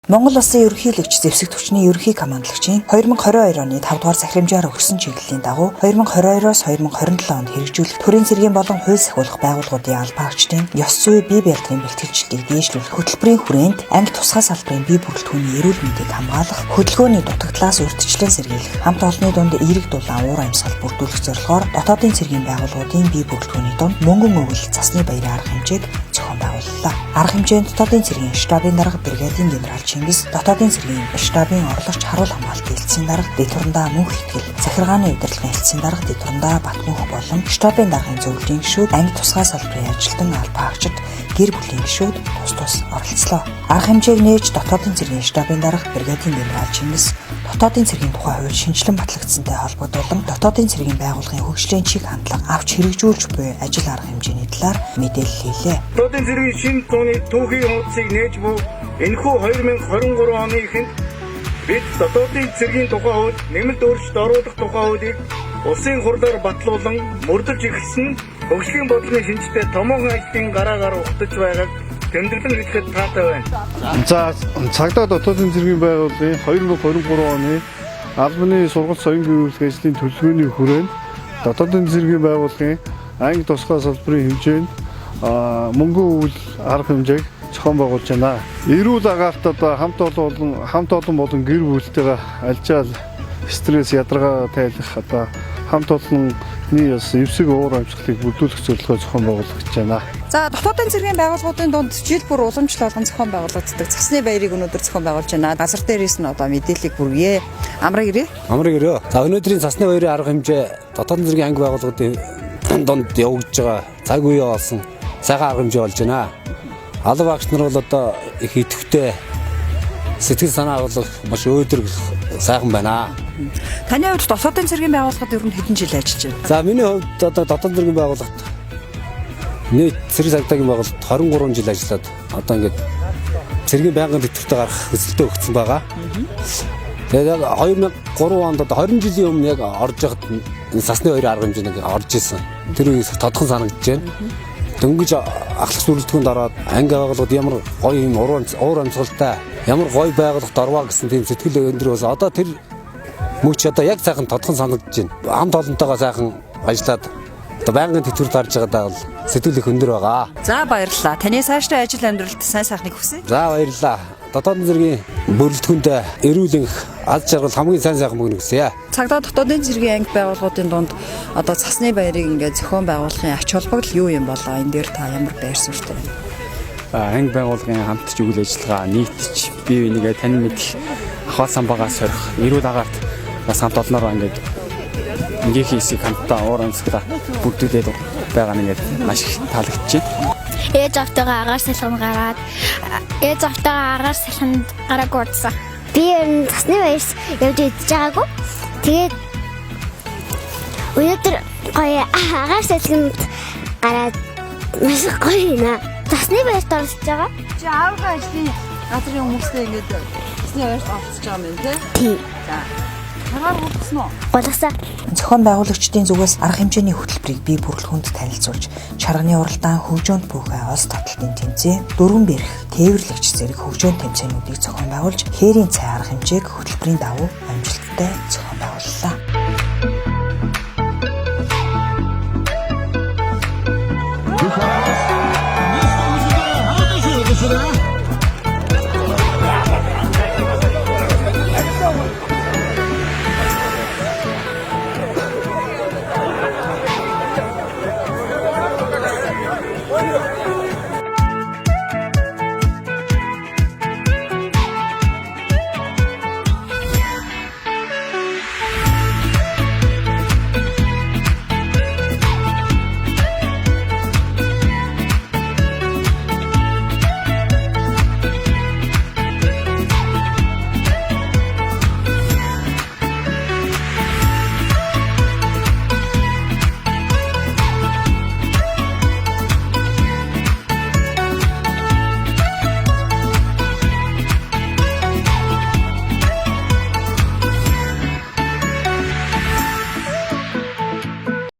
Монгол Улсын ерөнхийлөгч зэвсэг түвшний ерөнхий командлагчийн 2022 оны 5 дугаар захирамжаар өгсөн чиглэлийн дагуу 2022-оос 2027 онд хэрэгжүүлэх төрийн цэргийн болон хууль сахиулах байгууллагуудын албаагчдын ёс зүй бие бэлтгэлийн бэлтгэлчлэлийг дээшлүүлэх хөтөлбөрийн хүрээнд анги тусгай салбарын бие бүрэлдэхүүний эрүүл мэндийг хамгаалах, хөдөлгөөний дутагдлаас урьдчилан сэргийлэх, хамт олонны дунд эерэг дулаан уур амьсгал бүрдүүлэх зорилгоор дотоодын цэргийн байгууллагуудын бие бүрэлдэхүүний дунд мөнгөн өгөл цасны баярын арга хэмжээг зохион байгууллаа. Арга хэмжээнд дотоодын цэргийн штабын дарга бригадын генерал Чингис, дотоодын цэргийн штабын орлогч харуул хамгаалтын хэлтсийн дарга Дэдурандаа Мөнх Итгэл, захиргааны удирдлагын хэлтсийн дарга Дэдурандаа Батмөнх болон штабын даргын зөвлөлийн гишүүд, анги тусгай салбарын ажилтан албаагчид, гэр бүлийн гишүүд тус тус оролцлоо. Арга хэмжээг нээж дотоодын цэргийн штабын дарга бригадын генерал Чингис дотоодын цэргийн тухай хууль шинжилэн батлагдсантай холбогдуулан дотоодын цэргийн байгууллагын хөгжлийн чиг хандлага авч хэрэгжүүлж буй ажил арга хэмжээний талаар мэдээлэл хийлээ. Дотоодын цэргийн шинэ зууны түүхийн хуудсыг нээж буй энэхүү 2023 оны эхэнд бид дотоодын цэргийн тухай хууль, нэмэлт өөрчлөлт оруулах тухай хуулийг улсын хурлаар батлуулан мөрдөж эхэлсэн нь хөгжлийн бодлогын шинжтэй томоохон ажлын гараагаар ухтаж байгааг тэмдэглэн хэлэхэд таатай байна. За, цагдаа дотоодын цэргийн байгууллагын 2023 оны албаны сургалт соён гүйцэтгэх ажлын төлөвлөгөөний хүрээнд дотоодын цэргийн байгууллагын анги тусгай салбарын хэмжээнд мөнгөн өвөл арга хэмжээг зохион байгуулж байна. Эрүүл агаарт одоо хамт олон болон гэр бүлтэйгээ альжаал стресс ядаргаа тайлах одоо хамт олонны бас эвсэг уур амьсгалыг бүрдүүлэх зорилгоор зохион байгуулагдаж байна. За, дотоодын цэргийн байгууллагуудын дунд жил бүр уламжлал болгон зохион байгуулагддаг цасны баярыг өнөөдөр зохион байгуулж байна. Газар дээрээс нь одоо мэдээллийг хүргье. Амраг ирээ. Амраг ирээ. За, өнөөдрийн цасны баярын арга хэмжээ дотоодын цэргийн анги байгууллагуудын дунд явагдаж байгаа цаг үеэ олсон сайхан арга хэмжээ болж байна. Алба багш нар бол одоо их идэвхтэй сэтгэл санаа бол маш өөдрөг сайхан байна. Таны хувьд дотоодын цэргийн байгууллагад ер нь хэдэн жил ажиллаж байна? За, миний хувьд одоо дотоодын цэргийн байгууллагт нийт цэрэг цагдаагийн байгууллагт 23 жил ажиллаад одоо ингээд цэргийн байнгын тэтгэвртэй гарах хүсэлтээ өгсөн байгаа. Тэгээд яг 2003 онд одоо 20 жилийн өмнө яг орж байхад энэ цасны хоёр арга хэмжээнд орж исэн. Тэр үеэс тодхон санагдаж байна. Дөнгөж ахлах бүрэлдэхүүнд ороод анги байгууллагад ямар гоё юм уур амьсгалтай ямар гоё байгууллагад орваа гэсэн тийм сэтгэл өндөр байсан. Одоо тэр мөч одоо яг сайхан тодхон санагдаж байна. Хамт олонтойгоо сайхан ажиллаад одоо байнгын тэтгэврт гарч байгаадаа бол сэтгэл их өндөр байгаа. За, баярлалаа. Таны цаашдаа ажил амьдралд сайн сайхныг хүсье. За, баярлалаа. Дотоодын цэргийн бүрэлдэхүүнд эрүүл энх аз жаргал хамгийн сайн сайхан мөнгө хүсье. Цагдаа дотоодын цэргийн анги байгууллагуудын дунд одоо цасны баярыг ингээд зохион байгуулахын ач холбогдол юу юм болоо? Энэ дээр та ямар байр суурьтай байна? Анги байгууллагын хамтч үйл ажиллагаа нийтч бие бинийгээ танин мэдэх, ахуй самбагаа сорих, эрүүл агаарт бас хамт олнороо ингээд энгийн хэсгийг хамтдаа уур амьсгалаа бүрдүүлээд байгаа нь ингээд маш их таалагдчихэв. Ээж автайгаа агаар салхинд гараад ээж автайгаа агаар салхинд гараагүй удсан. Би ер нь цасны баярс явж идэж байгаагүй. Тэгээд өнөөдөр гоё агаар салхинд гараад маш гоё юм аа. Цасны баярт оролцож байгаа. Чи аавынхаа ажлын газрын хүмүүстэй ингээд цасны баярт оролцож байгаа юм байна, тий? Тийм. За. Агаар гулгсан уу? Гулгасаа. Зохион байгуулагчдын зүгээс арга хэмжээний хөтөлбөрийг бие бүрэлдэхүүнд танилцуулж, чарганы уралдаан, хөгжөөнд бүхэ улс таталтын тэмцээн, дөрвөн бэрх, тээвэрлэгч зэрэг хөгжөөн тэмцээнүүдийг зохион байгуулж, хээрийн цай арга хэмжээг хөтөлбөрийн дагуу амжилттай зохион